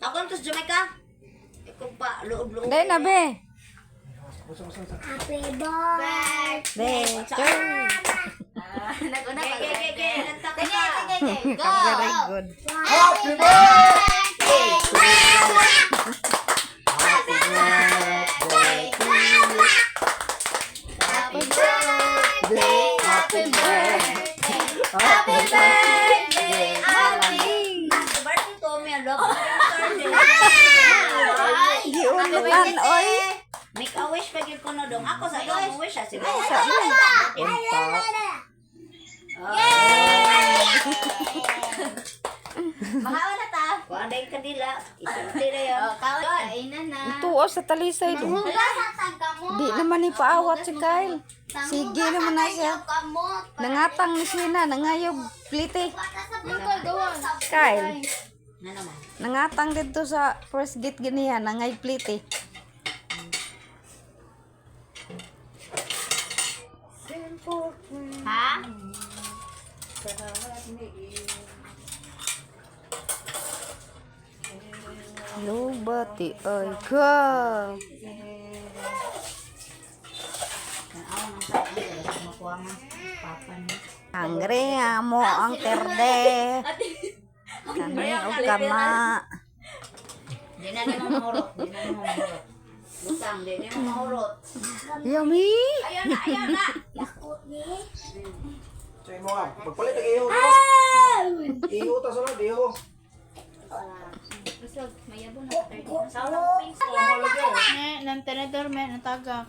Ako to sa Jamaica. Ikaw pa, loob-loob. Dahil na, be. Happy birthday. Be, turn. Nag-una pa. Ge, ge, ge, lanta ka pa. Sige, sige, go! Very good. Happy birthday! Happy birthday to you. Happy birthday, happy birthday, happy birthday, happy. Happy birthday, Tommy. I love you. Giunutan, oy. Make a wish pag ko na dong. Ako sa iyo, wish ah. Sige. Sa Unta. Makaon na ta. Kuha na yung kadila. Isulti na yun. Oh, kaon, kainan na. Tuo sa talisay do. Di naman ipaawat si Kyle. Sige naman na siya. Nangatang ni Sina, nangayob plite. Kyle, Na naman. nangatang dito sa first gate ganiya, nangay plite. Ha? Lubati ay ka. Tanaw ng sa iyo. Makuha nga. Papa niya. Angre amo ang terde. Kani og kama. Di na nimo mahurot. Di na nimo mahurot. Butang, di nimo mahurot. Yummy. Ayaw na, ayaw na. Sa imo ka, magpalit ang iho. Iho ta sunod, iho. Busog, mayabo na ka. Sa pink ko. Nang tenedor, men, natagak.